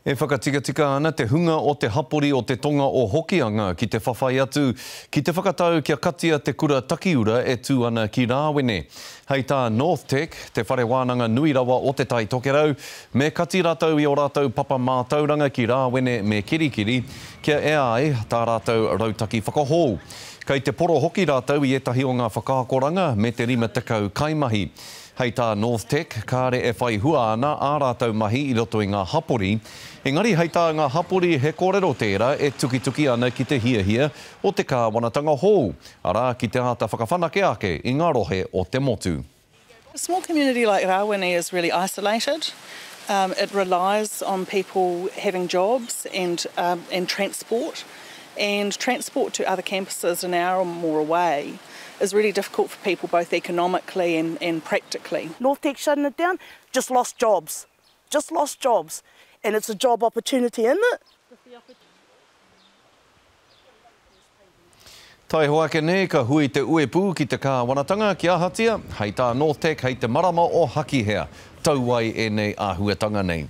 E whakatikatika ana te hunga o te hapori o te tonga o Hokianga ki te whawhai atu ki te whakatau kia katia te kura takiura e tū ana ki Rāwene. Hei tā NorthTec, te whare wānanga nui rawa o Te Tai Tokerau, me kati rātou i ō rātou papa mātauranga ki Rāwene me Kerikeri kia ea ai tā rātou rautaki whakahou. Kei te poro hoki rātou i ētahi o ngā whakaakoranga me te 50 kaimahi. Hei tā NorthTec, kāre e whai hua ana ā rātou mahi i roto i ngā hapori, engari hei tā ngā hapori he kōrero tērā e tukituki ana ki te hiahia o te kāwanatanga hou, arā, ki te āta whakawhanake ake i ngā rohe o te motu. A small community like Rawene is really isolated. It relies on people having jobs and and transport and transport to other campuses an hour or more away is really difficult for people both economically and and practically. NorthTec shutting it down, just lost jobs, just lost jobs and it's a job opportunity isn't it? Taihoa ake nei ka hui te uepū ki te kāwanatanga kia ahatia, hei tā NorthTec hei te marama o Hakihea tau ai ēnei āhuatanga nei.